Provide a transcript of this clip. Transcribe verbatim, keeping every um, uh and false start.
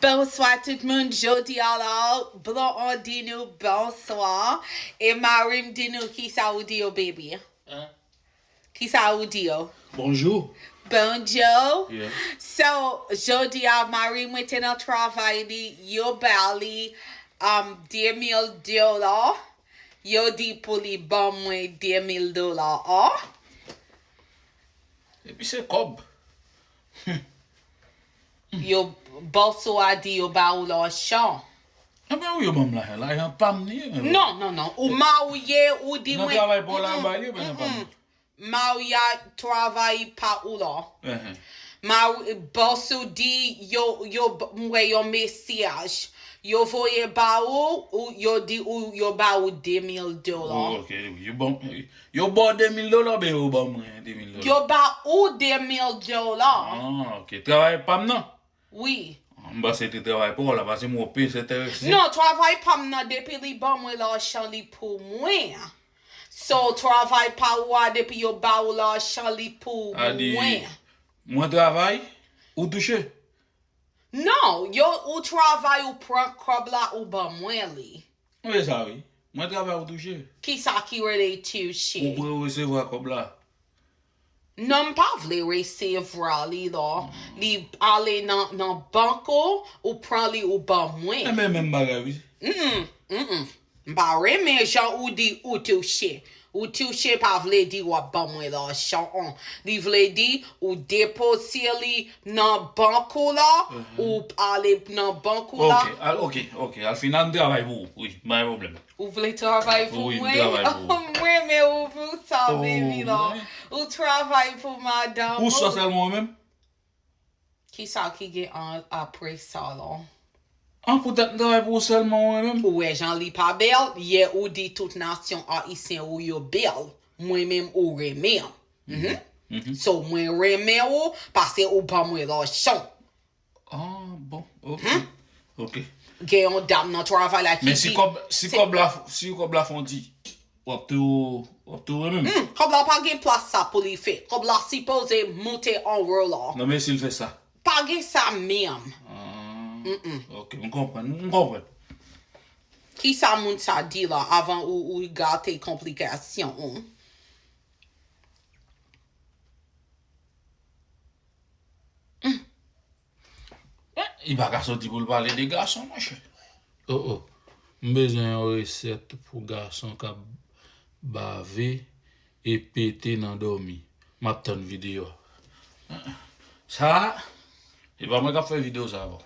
Bonswa tout moun, jodi a la, Blondedy di nou bonswa. E mari m di nou kisa ou di yo, baby? Hein? Kisa ou di yo? Bonjou. Bonjou. Yeah. So, jodi a, mari mwen te nan travay li, yo ba li, um, de mil dola. Yo di pou li ban mwen de mil dola, oh. Epi se kòb. Yo, bòs ou a di yo ba ou lajan. Anben wi, yo ban m lajan, lajan pa m li ye, men. Non, non, non. Ou marye, ou di mwen. Nan travay pa w la, yo ba li, men nan pa m. Marye, travay pa ou la. Mari, bòs ou di yo, yo, m wè yon mesaj. Yo voye ba ou, ou, yo di ou, yo ba ou de mil dola. Oh, ok, wi. Yo ban, yo ba w de mil dola, oubyen yo ba mwen de mil dola? Yo ba ou de mil dola. Ah, ok. Travay pa m nan? Wi. M panse te travay pa w la, paske m wè w plis enterese. Non, travay pa m nan, depi li ban mwen lajan li pou mwen. So, travay pa ou a, depi yo ba ou lajan li pou mwen. Mwen travay, ou touche? Non, yo, ou travay, ou pran kòb la, ou ban mwen li. Mwen sa wi. Mwen travay, ou touche. Kisa ki rele touche? Ou pran, ou resevwa kòb la. Non, m pa vle resevwa li la. Li ale nan, nan bank ou, ou pran li, ou ban mwen. Enben, menm bagay wi. Mm, mm, mm. M pa renmen jan ou di ou touche. Ou touche pa vle di w ap ban mwen lajan an. Li vle di ou depoze li nan bank ou la, ou ale nan bank ou la. Ok, al, ok, ok. Al fin, al travay pou ou. Wi, pa gen pwoblèm. Ou vle travay pou mwen? Wi, m travay pou ou. M renmen ou pou sa, baby la. Ou travay pou madanm ou. Ou sèlman ou menm? Kisa ki gen an apre sa la? An, poutèt m travay pou ou sèlman, ou renmen m? Ou wè jan li pa bèl? Yè ou di tout nasyon ayisyen ou yo bèl. Mwen menm ou renmen. Mhm. So, mwen renmen ou paske ou ban mwen lajan. Ah, bon, ok. Ok. Gen yon dam nan travay la ki di. Men si kòb, si kòb la, si kòb la fon ti. W ap tou, w ap tou renmen m? Hmm, kòb la pa gen plas sa pou li fè. Kòb la sipoze moute anwo la. Non, men si l fè sa? Pa gen sa menm. Ah, ok, m konprann, m konprann. Kisa moun sa di la avan ou, ou gate konplikasyon ou? Hmm. Li pa ka soti pou l pale de gason, monchè. Oh, oh. M bezwen yon resèt pou gason k ap bave e pete nan dòmi. M ap tann videyo a. Sa, se pa mwen k ap fè videyo sa, bon.